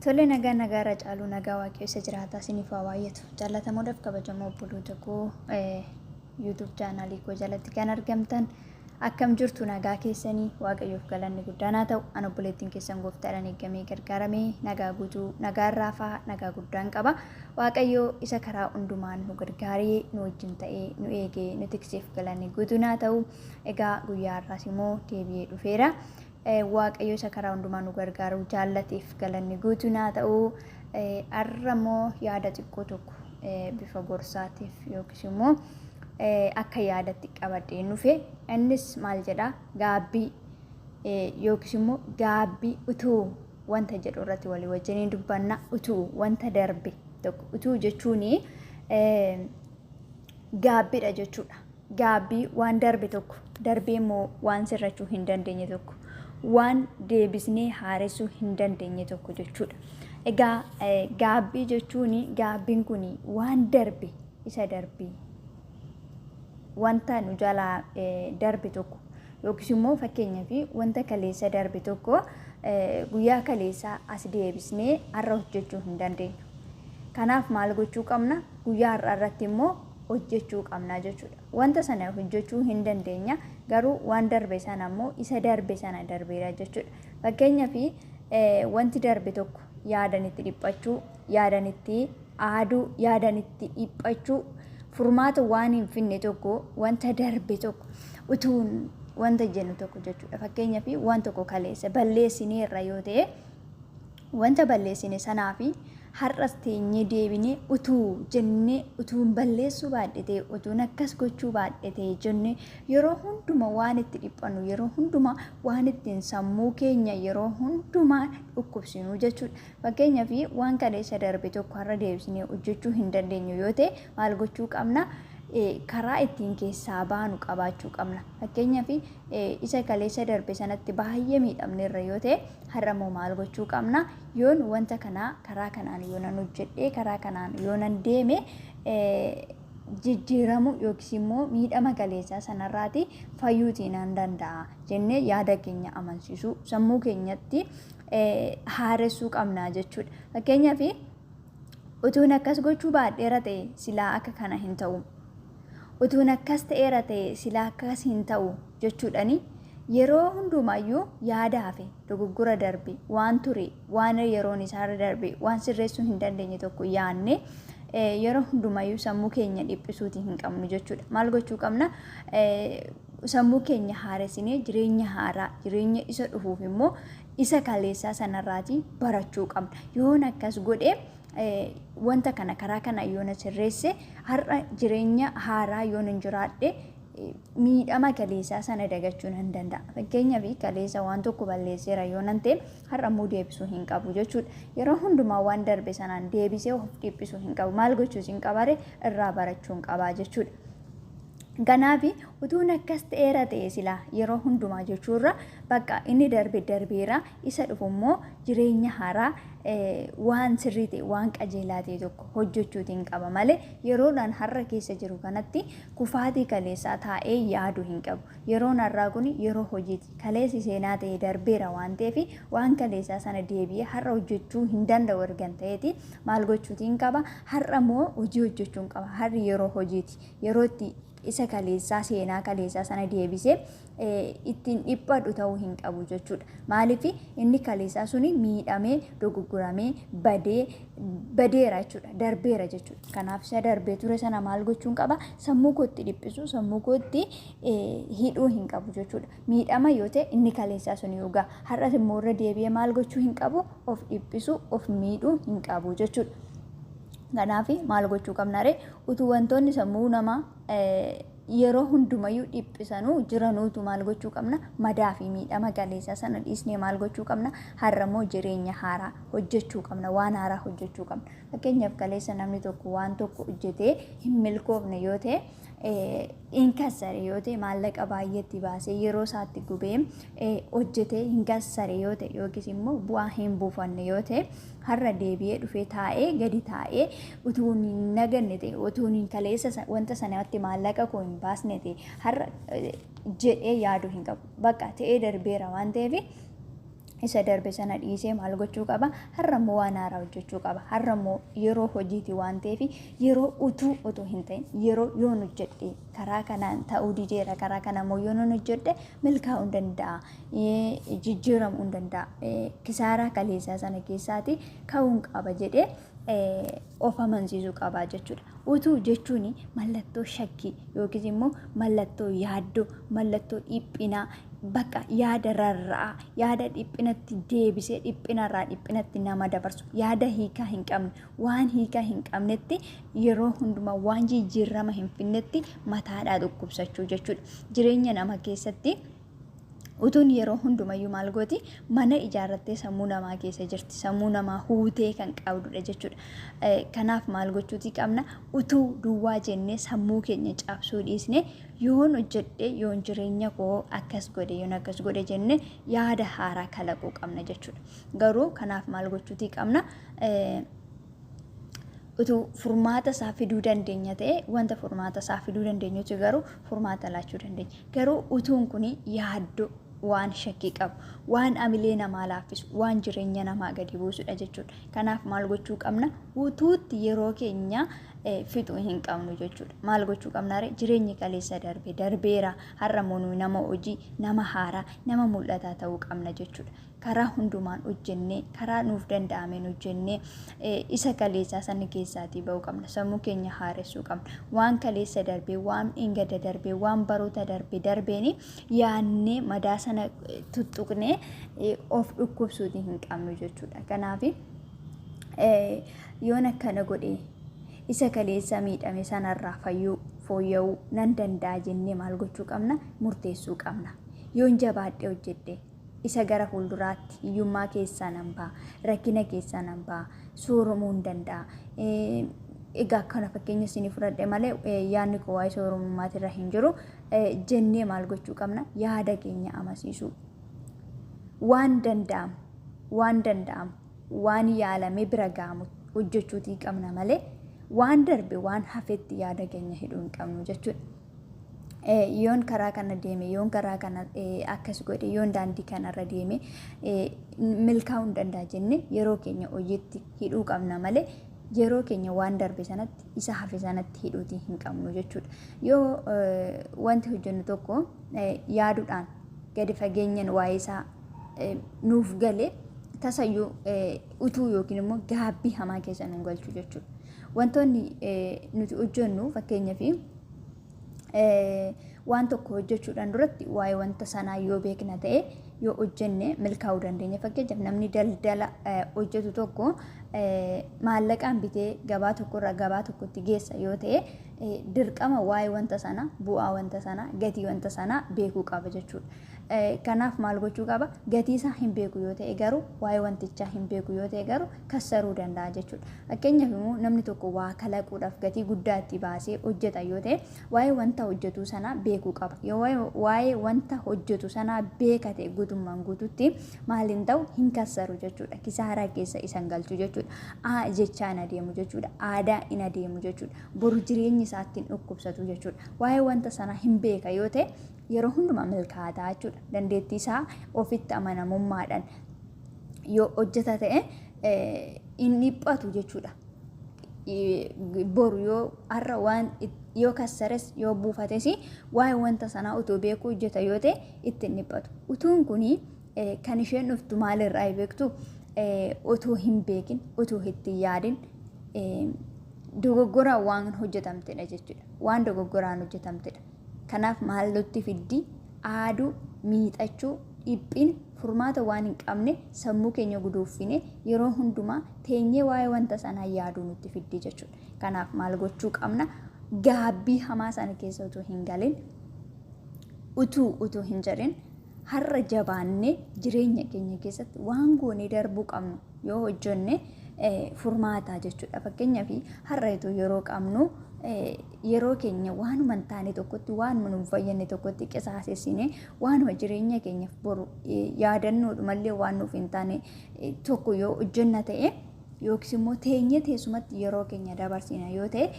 Tole nagaa nagaarra caaluu nagaa waaqayyo isa jiraataa isiniif haa baay'atu. Jaallatamoodhaaf kabajamoo obboloota koo YouTube chaanaalii koo jalatti kan argamtan akkam jirtu nagaa keessanii waaqayyoof galanni guddaan haa ta'u. An obboleettiin keessan gooftaadhaan eeggamee gargaaramee nagaa guutuu nagaa irraafaa nagaa guddaan qaba. Waaqayyo isa karaa hundumaan nu gargaaree nu wajjin ta'ee nu eegee nu tikseef galanni guutuun haa ta'u. Egaa guyyaa har'aas immoo deebi'ee dhufeera. Waaqayyo isa karaa hundumaa nu gargaaru jaallateef galanni guutuun haa ta'u. Har'a immoo yaada xiqqoo tokko bifa gorsaatiif yookiis immoo akka yaadatti qabadhee dhufe. Innis maal jedhaa gaabbii yookiis immoo gaabbii utuu wanta jedhu irratti walii wajjiniin dubbanna utuu wanta darbe tokko utuu jechuun gaabbiidha jechuudha. Gaabbii waan darbe tokko darbee immoo waan sirrachuu hin dandeenye tokko waan deebisnee haaressuu hin dandeenye tokko jechuudha. Egaa gaabbii jechuun gaabbiin kun waan darbe isa darbe wanta nu jalaa darbe tokko yookiis immoo fakkeenyaaf wanta kaleessa darbe tokko guyyaa kaleessaa as deebisnee har'a hojjechuu hin dandeenyu. Kanaaf maal gochuu qabna? Guyyaa har'aa irratti immoo hojjechuu qabna jechuudha. Wanta sana hojjechuu hin dandeenya garuu waan darbe sana immoo isa darbe sana darbeera jechuudha. Fakkeenyaaf wanti darbe tokko yaadan itti dhiphachuu, yaadan itti aaduu, yaadan itti dhiphachuu furmaata waan hin finne tokko wanta darbe tokko utuun wanta jennu tokko jechuudha. Fakkeenyaaf waan tokko kaleessa balleessineerra yoo ta'e wanta balleessine sanaa fi har'as teenyee deebinee utuu jennee utuun balleessuu baadhe ta'e utuun akkas gochuu baadhe ta'e jennee yeroo hunduma waan itti dhiphannu yeroo hunduma waan ittiin sammuu keenya yeroo hundumaa dhukkubsinu jechuudha. Fakkeenyaaf waan kaleessa darbe tokko har'a deebisnee hojjechuu hin dandeenyu yoo ta'e maal gochuu qabna? Karaa ittiin keessaa baanu qabaachuu qabna. Fakkeenyaaf isa kaleessa darbe sanatti baay'ee miidhamneerra yoo ta'e har'a immoo maal gochuu qabna? Yoon wanta kanaa karaa kanaan yoo nan hojjedhee karaa kanaan yoo nan deeme jijjiiramu yookiis immoo miidhama kaleessaa sanarraati fayyuutii nan danda'a jennee yaada keenya amansiisuu sammuu keenyatti haaressuu qabna jechuudha. Fakkeenyaaf utuun akkas gochuu baadheera ta'e silaa akka kana hin ta'u. Utuun akkas ta'eera ta'e silaa akkas hin ta'u jechuudhani yeroo hundumayyuu yaada hafe dogoggora darbe waan ture waan yeroon isaarra darbe waan sirreessuu hin dandeenye tokko yaanne yeroo hundumayyuu sammuu keenya dhiphisuutii hin qabnu jechuudha. Maal gochuu qabna? Sammuu keenya haaressinee jireenya haaraa jireenya isa dhufuuf immoo isa kaleessaa sanarraatii barachuu qabna. Yoon akkas godhe wanta kana karaa kana yoona sirreesse har'a jireenya haaraa yoon hin jiraadhe miidhama kaleessaa sana dagachuu nan danda'a. Fakkeenyaaf kaleessa waan tokko balleesseera yoo nan ta'e har'a immoo deebisuu hin qabu jechuudha. Yeroo hundumaa waan darbe sanaan deebisee of dhiphisuu hin qabu. Maal gochuus hin qabare irraa barachuu hin qabaa jechuudha. Kanaaf utuun akkas ta'eera ta'e silaa yeroo hundumaa jechuurra bakka inni darbe darbeera isa dhufu immoo jireenya haaraa waan sirrii ta'e waan qajeelaa ta'e tokko hojjechuutiin qaba malee yeroodhaan har'a keessa jiru kanatti kufaatii kaleessaa taa'ee yaaduu hin qabu. Yeroon har'aa kun yeroo hojiiti. Kaleessi seenaa ta'e darbeera waan ta'eef waan kaleessaa sana deebi'ee har'a hojjechuu hin danda'u ergan ta'eeti maal gochuutiin qaba har'a immoo hojii hojjechuun qaba. Har'i yeroo hojiiti. Yeroo itti isa kaleessaa seenaa kaleessaa sana deebisee ittiin dhiphadhu ta'uu hin qabu jechuudha. Maaliif inni kaleessaa suni miidhamee dogoggoramee badee badeera jechuudha darbeera jechuudha. Kanaaf isa darbee ture sana maal gochuun qaba sammuu kootti dhiphisuu sammuu kootti hidhuu hin qabu jechuudha. Miidhama yoo ta'e inni kaleessaa suni yogaa har'as immoo irra deebi'ee maal gochuu hin qabu of dhiphisuu of miidhuu hin qabu jechuudha. Kanaaf maal gochuu qabna ree utuu wantoonni sammuu namaa yeroo hundumayyuu dhiphisanuu jiranuutu maal gochuu qabna madaa fi miidhama kaleessaa sana dhiisnee maal gochuu qabna har'a immoo jireenya haaraa hojjechuu qabna waan haaraa hojjechuu qabna. Fakkeenyaaf kaleessa namni tokko waan tokko hojjetee hin milkoofne yoo ta'e hin kassare yoo ta'e maallaqa baay'eetti baasee yeroo isaatti gubee hojjetee hin kassare yoo ta'e yookiis immoo bu'aa hin buufanne yoo ta'e har'a deebi'ee dhufee taa'ee gadi taa'ee utuu hin naganne ta'e utuu hin kaleessa wanta sanatti maallaqa koo hin baasne ta'e har'a jedhee yaaduu hin qabu. Bakka ta'ee darbeera waan ta'eef Isa darbe sana dhiisee maal gochuu qaba? Har'a immoo waan haaraa hojjechuu qaba. Har'a immoo yeroo hojiiti waan ta'eef, yeroo utuu utuu hin ta'in, yeroo yoon hojjedhe karaa kanaan ta'uu dideera, karaa kana immoo yoon hojjedhe milkaa'uu hin danda'a, jijjiiramuu hin danda'a, kisaaraa kaleessaa sana keessaati ka'uun qaba jedhee of amansiisuu qaba jechuudha. Utuu jechuun mallattoo shakkii yookiis immoo mallattoo yaaddoo, mallattoo dhiphinaa, bakka yaada rarra'aa, yaada dhiphinatti deebisee dhiphinarraa dhiphinatti nama dabarsu, yaada hiikaa hin qabne, waan hiikaa hin qabnetti yeroo hundumaa waan jijjiirama hin finnetti mataadhaa dhukkubsachuu jechuudha. Jireenya nama keessatti utuun yeroo hundumayyuu maal gooti? Mana ijaarrattee sammuu namaa keessa jirti. Sammuu namaa huutee kan qabdudha jechuudha. Kanaaf maal gochuutii qabna? Utuu duwwaa jennee sammuu keenya cabsuu dhiisne, yoon hojjedhe, yoon jireenya koo akkas godhe, yoon akkas godhe jennee yaada haaraa kalaquu qabna jechuudha. Garuu kanaaf maal gochuutii qabna? Utuu furmaata isaa fiduu dandeenya ta'e, wanta furmaata isaa fiduu dandeenyuti garuu furmaata laachuu dandeenya. Garuu utuun kun yaaddoo, waan shakkii qabu, waan amilee namaa laaffisu, waan jireenya namaa gadi buusudha jechuudha. Kanaaf maal gochuu qabna? Utuutti yeroo keenya fixuu hin qabnu jechuudha. Maal gochuu qabna ree? Jireenyi kaleessa darbe darbeera. Har'a immoo nuyi nama hojii, nama haaraa, nama mul'ataa ta'uu qabna jechuudha. Karaa hundumaan hojjennee, karaa nuuf danda'ameen hojjennee isa kaleessaa sana keessaatii ba'uu qabna. Sammuu keenya haaressuu qabna. Waan kaleessa darbee, waan dhingada darbee, waan baroota darbee darbeeni yaannee madaa sana tuttuqnee of dhukkubsuutii hin qabnu jechuudha. Kanaaf yoon akkana godhe isa kaleessa miidhame sanarraa fayyuu, fooyya'uu nan danda'a jennee maal gochuu qabna? Murteessuu qabna. Yoon jabaadhee hojjedhe isa gara fuulduraatti hiyyummaa keessaa nan ba'a, rakkina keessaa nan ba'a, sooromuu hin danda'a. Egaa kana fakkeenya isinii fudhadhe malee yaadni koo waa'ee sooromummaatirra hin jiru jennee maal gochuu qabna? Yaada keenya amansiisuu. Waan danda'amu, waan danda'amu, waan yaalamee bira ga'amu hojjechuutii qabna malee waan darbe, waan hafetti yaada keenya hidhuu hin qabnu jechuudha. Yoon karaa kana deeme, yoon karaa kana akkas godhe, yoon daandii kanarra deeme milkaa'uu hin danda'a jenne yeroo keenya hojiitti hidhuu qabna malee yeroo keenya waan darbe sanatti, isa hafe sanatti hidhuutii hin qabnu jechuudha. Yoo wanti hojjennu tokko yaaduudhaan gadi fageenyaan waa'ee isaa nuuf galee, tasayyuu utuu yookiin immoo gaabbii hamaa keessa nu galchu jechuudha. Wantoonni nuti hojjennu, fakkeenyaaf waan tokko hojjechuudhaan duratti waa'ee wanta sanaa yoo beekna ta'e, yoo hojjenne milkaa'uu dandeenya. Fakkeenyaaf namni daldala hojjetu tokko maallaqaan bitee gabaa tokkorraa gabaa tokkotti geessa yoo ta'e, dirqama waa'ee wanta sanaa, bu'aa wanta sanaa, gatii wanta sanaa beekuu qaba jechuudha. Kanaaf maal gochuu qaba? Gatii isaa hin beeku yoo ta'e garuu, waa'ee wantichaa hin beeku yoo ta'e garuu, kassaruu danda'a jechuudha. Fakkeenyaaf immoo namni tokko waa kalaquudhaaf gatii guddaa itti baasee hojjeta yoo ta'e, waa'ee wanta hojjetu sanaa beekuu qaba. Yoo waa'ee wanta hojjetu sanaa beeka ta'e guutummaan guututti maal hin ta'u? Hin kassaru jechuudha. Kisaaraa keessa isan galchu jechuudha. Aa jechaa hin adeemu jechuudha. Aadaa hin adeemu jechuudha. Boru jireenyi isaatti hin dhukkubsatu jechuudha. Waa'ee wanta sanaa hin beeka yoo ta'e yeroo hundumaa milkaa'aa jechuudha. Dandeettii isaa ofitti amanamummaadhaan yoo hojjeta ta'e hin dhiphatu jechuudha. Boru yoo har'a waan yoo kassares, yoo buufates, waa'ee wanta sanaa utuu beekuu hojjeta yoo ta'e itti hin dhiphatu. Utuun kuni kan isheen dhuftu maalirraa beektu? Utuu hin beekin, utuu itti yaadin dogoggoraan waan hojjetamtedha jechuudha. Waan dogoggoraan hojjetamtedha. Kanaaf maal nutti fiddi? Aaduu, miixachuu, dhiphina, furmaata waan hin qabne sammuu keenya guduuffine yeroo hundumaa teenyee waa'ee wanta sanaa yaaduu nutti fiddi jechuudha. Kanaaf maal gochuu qabna? Gaabbii hamaa sana keessa utuu hin galin, utuu utuu hin jedhin, har'a jabaannee jireenya keenya keessatti waan goonee darbuu qabnu yoo hojjenne furmaataa jechuudha. Fakkeenyaaf har'a itoo yeroo qabnu yeroo keenya waanuma hin taane tokkotti, waanuma nu fayyadne tokkotti qisaasessine, waanuma jireenya keenyaaf boru yaadannoodhumallee waan nuuf hin taane tokko yoo hojjenna ta'e, yookiis immoo teenyee teessumatti yeroo keenya dabarsina yoo ta'e,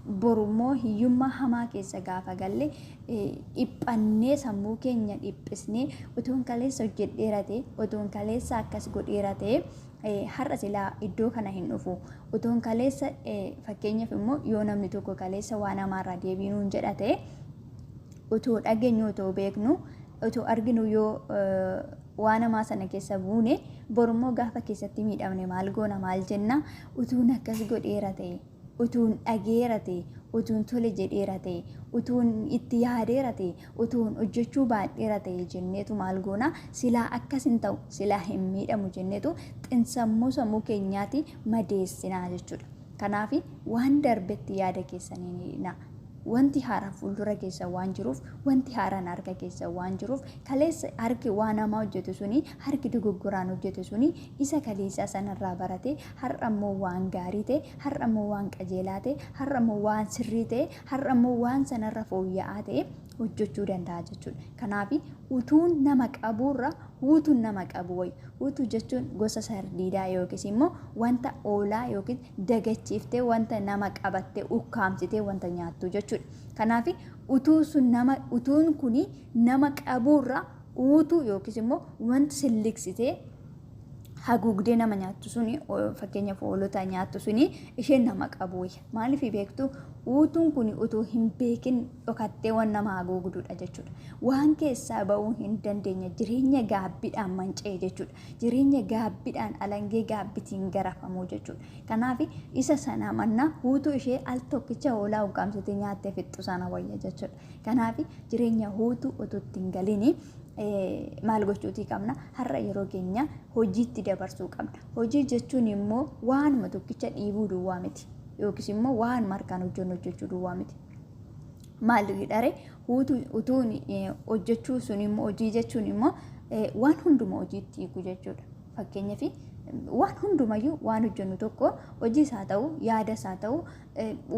Borummoo hiyyummaa hamaa keessa gaafa galle dhiphannee, sammuu keenya dhiphisnee, utuun kaleessa hojjedheera ta'e, utuun kaleessa akkas godheera ta'e, har'a silaa iddoo kana hin dhufu. Utuun kaleessa, fakkeenyaaf immoo yoo namni tokko kaleessa waan hamaarraa deebii nuun jedha ta'e, utuu dhageenyu, utuu beeknu, utuu arginu yoo waan hamaa sana keessa buune, borummoo gaafa keessatti miidhamne maal goona, maal jenna? Utuun akkas godheera ta'e, utuun dhageera ta'e, utuun tole jedheera ta'e, utuun itti yaadeera ta'e, utuun hojjechuu baadheera ta'e jenneetu maal goona? Silaa akkas hin ta'u, silaa hin miidhamu jenneetu xinsammuu sammuu keenyaati madeessinaa jechuudha. Kanaaf waan darbetti yaada keessanii na wanti haaraan fuuldura keessa waan jiruuf, wanti haaraan harka keessa waan jiruuf, kaleessa harki waan hamaa hojjetu suni, harki dogoggoraan hojjetu suni isa kaleessaa sanarraa barate har'a immoo waan gaarii ta'e, har'a immoo waan qajeelaa ta'e, har'a immoo waan sirrii ta'e, har'a immoo waan sanarra fooyya'aa ta'e hojjechuu danda'a jechuudha. Kanaaf utuun nama qabuurra huutuun nama qabu wayya. Huutuu jechuun gosa sardiidaa yookiis immoo wanta oolaa yookiin dagachiiftee wanta nama qabattee ukkaamsitee wanta nyaattu jechuudha. Kanaaf utuu sun nama utuun kuni nama qabuurra huutuu yookiis immoo wanti silliqsitee haguugdee nama nyaattu suni, fakkeenyaaf hoolota nyaattu suni, isheen nama qabu wayya. Maaliif beektu? Huutuun kun utuu hin beekin dhokattee waan nama haguugduudha jechuudha. Waan keessaa ba'uu hin dandeenye, jireenya gaabbiidhaan manca'e jechuudha. Jireenya gaabbiidhaan alangee gaabbitiin garafamuu jechuudha. Kanaaf isa sana mannaa huutuu ishee al tokkicha hoolaa ukkaamsitee nyaattee fixxu sana wayya jechuudha. Kanaaf jireenya huutuu utuu itti hin galini maal gochuutii qabna? Har'a yeroo keenya hojiitti dabarsuu qabna. Hojii jechuun immoo waanuma tokkicha dhiibuu duwwaa miti. Yookiis immoo waanuma harkaan hojjennu hojjechuu duwwaa miti. Maal hidhare utuun hojjechuu sun immoo, hojii jechuun immoo waan hunduma hojiitti hiiku jechuudha. Fakkeenyaaf waan hundumayyuu waan hojjennu tokko, hojiis haa ta'u, yaadas haa ta'u,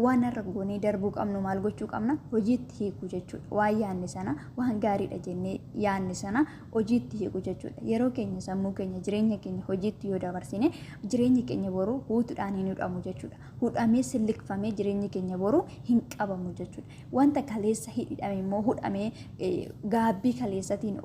waan har'a goonee darbuu qabnu maal gochuu qabna? Hojiitti hiiku jechuudha. Waan yaadne sana, waan gaariidha jennee yaadne sana hojiitti hiiku jechuudha. Yeroo keenya, sammuu keenya, jireenya keenya hojiitti yoo dabarsine, jireenyi keenya boruu huutuudhaan hin hudhamu jechuudha. Hudhamee silliqfamee jireenyi keenya boruu hin qabamu jechuudha. Wanta kaleessa hidhame immoo hudhamee gaabbii kaleessatiin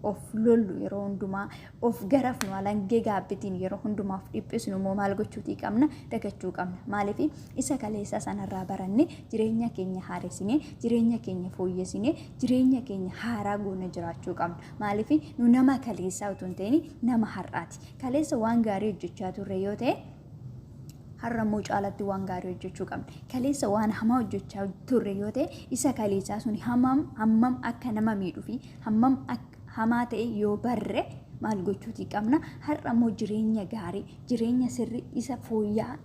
of lollu, yeroo hundumaa of garafnu, alangee gaabbitiin yeroo hundumaa of dhiphisnu immoo maal gochuutii qabna? Dagachuu qabna. Maaliif? Isa kaleessa sanarraa baranne jireenya keenya haaresine, jireenya keenya fooyyessine, jireenya keenya haaraa goone jiraachuu qabna. Maaliif? Nu nama kaleessaa utuu hin ta'in nama har'aati. Kaleessa waan gaarii hojjechaa turre yoo ta'e, har'a immoo caalatti waan gaarii hojjechuu qabna. Kaleessa waan hamaa hojjechaa turre yoo ta'e, isa kaleessaa sun hammam hammam akka nama miidhuu fi hammam hamaa ta'e yoo barre maal gochuutii qabna? Har'a immoo jireenya gaarii, jireenya sirrii, isa fooyya'aa,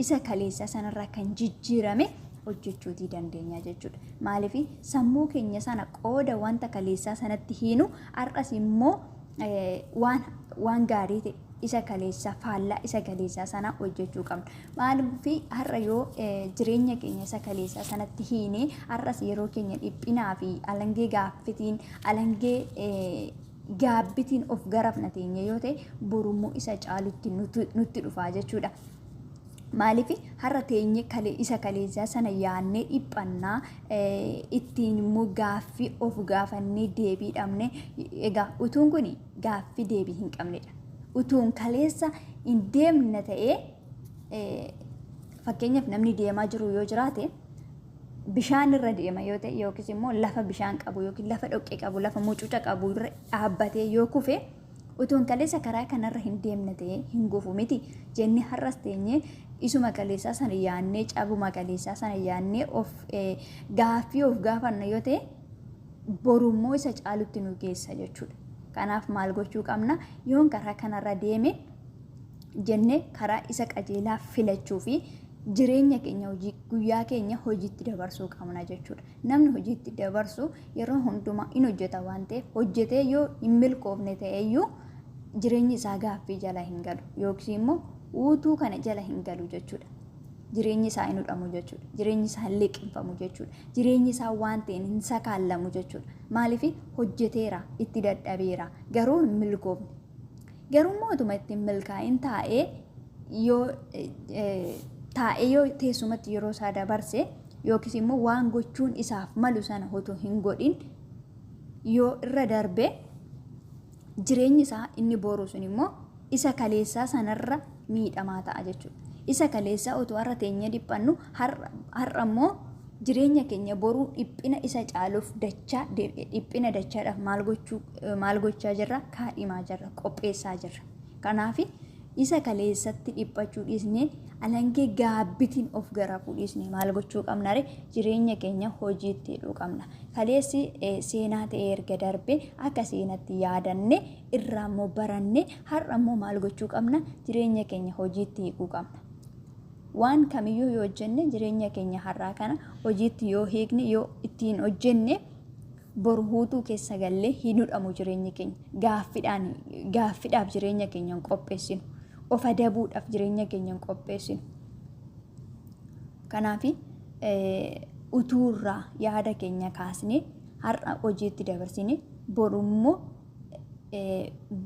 isa kaleessaa sanarraa kan jijjiirame hojjechuutii dandeenya jechuudha. Maaliif? Sammuu keenya sana qooda wanta kaleessaa sanatti hiinu, har'as immoo waan gaarii ta'e, isa kaleessaa faallaa isa kaleessaa sana hojjechuu qabna. Maaliif? Har'a yoo jireenya keenya isa kaleessaa sanatti hiine, har'as yeroo keenya dhiphinaa fi alangee gaaffitiin, alangee gaabbitiin of garafna teenye yoo ta'e, borummoo isa caalutti nutti dhufaa jechuudha. Maaliif? Har'a teenye isa kaleessaa sana yaannee dhiphannaa, ittiin immoo gaaffii of gaafannee deebii dhabne. Egaa utuun kun gaaffii deebii hin qabnedha. Utuun kaleessa hin deemne ta'ee, fakkeenyaaf namni deemaa jiru yoo jiraate, bishaan irra deema yoo ta'e, yookiis immoo lafa bishaan qabu yookiin lafa dhoqqee qabu, lafa mucuca qabu irra dhaabbatee yoo kufe, utuun kaleessa karaa kanarra hin deemne ta'ee hin gufu miti jennee har'as teenyee isuma kaleessaa sana yaannee, cabuma kaleessaa sana yaannee of gaaffii of gaafanna yoo ta'e, borummoo isa caalutti nu geessa jechuudha. Kanaaf maal gochuu qabna? Yoon karaa kanarra deeme jennee karaa isa qajeelaa filachuu fi jireenya keenya, hojii guyyaa keenya hojiitti dabarsuu qabna jechuudha. Namni hojiitti dabarsu yeroo hundumaa in hojjeta waan ta'eef, hojjetee yoo hin milkoofne ta'eyyuu jireenyi isaa gaaffii jala hin galu yookiis immoo utuu kana jala hin galu jechuudha. Jireenyi isaa hin hudhamu jechuudha. Jireenyi isaa hin liqimfamu jechuudha. Jireenyi isaa waan ta'een hin sakaallamu jechuudha. Maaliif? Hojjeteera, itti dadhabeera, garuu hin milkoofne. Garuu mootuma ittiin milkaa'in taa'ee yoo taa'ee yoo teessumatti yeroo isaa dabarse, yookiis immoo waan gochuun isaaf malu sana otoo hin godhin yoo irra darbe, jireenyi isaa inni boru sun immoo isa kaleessaa sanarra miidhamaa ta'a jechuudha. Isa kaleessaa otoo har'a teenyee dhiphannu, har'a immoo jireenya keenya boruu dhiphina isa caaluuf dachaa dhiphina dachaadhaaf maal gochuu maal gochaa jirra? Kaadhimaa jirra, qopheessaa jirra. Kanaaf isa kaleessatti dhiphachuu dhiisnee, alangee gaabbitiin of garafuu dhiisnee, maal gochuu qabna ree? Jireenya keenya hojiitti hidhuu qabna. Kaleessi seenaa ta'ee erga darbe, akka seenatti yaadanne, irraa immoo baranne, har'a immoo maal gochuu qabna? Jireenya keenya hojiitti hiikuu qabna. Waan kamiyyuu yoo hojjenne, jireenya keenya har'aa kana hojiitti yoo hiikne, yoo ittiin hojjenne, boru huutuu keessa gallee hin hudhamu jireenyi keenya. Gaaffidhaan gaaffidhaaf jireenya keenya hin qopheessinu. Of adabuudhaaf jireenya keenya hin qopheessinu. Kanaaf utuurraa yaada keenya kaasnee har'a hojiitti dabarsine, boru immoo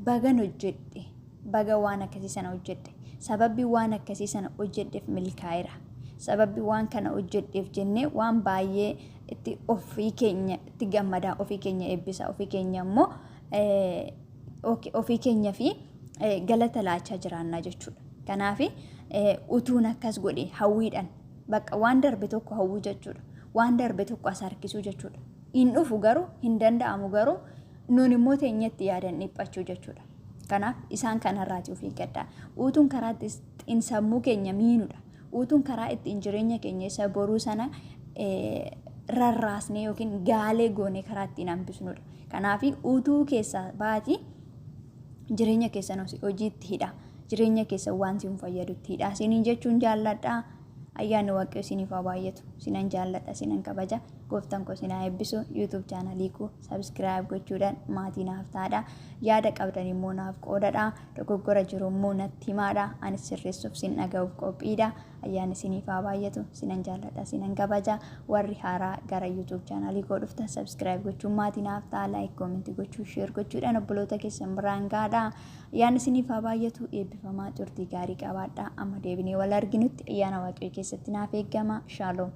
bagan hojjedhe, baga waan akkasii sana hojjedhe, sababbi waan akkasii sana hojjedheef milkaa'eera, sababbi waan kana hojjedheef jennee waan baay'ee itti ofii keenya itti gammadaa, ofii keenya eebbisa, ofii keenya immoo ofii keenya fi galata laachaa jiraannaa jechuudha. Kanaaf utuun akkas godhe hawwiidhaan bakka waan darbe tokko hawwuu jechuudha. Waan darbe tokko as harkisuu jechuudha. Hin dhufu garuu, hin danda'amu garuu, nuun immoo teenyatti yaadan dhiphachuu jechuudha. Kanaaf isaan kanarraati of eeggadhaa. Utuun karaa ittiin sammuu keenya miinudha. Utuun karaa ittiin jireenya keenya isa boruu sana rarraasnee yookiin gaalee goonee karaa ittiin hambisnudha. Kanaaf utuu keessaa baatii jireenya keessan hojiitti hidha. Jireenya keessan waan isin fayyadutti hidha. Isiniin jechuun jaalladha. Ayyaanni Waaqayyo isiniif haa baay'atu. Sinan jaalladha, sinan kabaja. Gooftaan koo isin haa eebbisu. YouTube chaanalii koo subscribe gochuudhaan maatii naaf taadha. Yaada qabdan immoo naaf qoodadha. Dogoggora jiru immoo natti himaadha. Anis sirreessuuf sin dhaga'uuf qophiidha. Ayyaanni isiniif haa baay'atu. Sinan jaalladha, sinan kabaja. Warri haaraa gara YouTube chaanalii koo dhuftan subscribe gochuun maatii naaf ta'a. Like, comment gochuu, share gochuudhaan obboloota keessan biraan gaadha. Ayyaanni isiniif haa baay'atu. Eebbifamaa, turtii gaarii qabaadha. Amma deebinee wal arginutti ayyaana Waaqayyoo keessatti naaf eeggama. Shaaloom.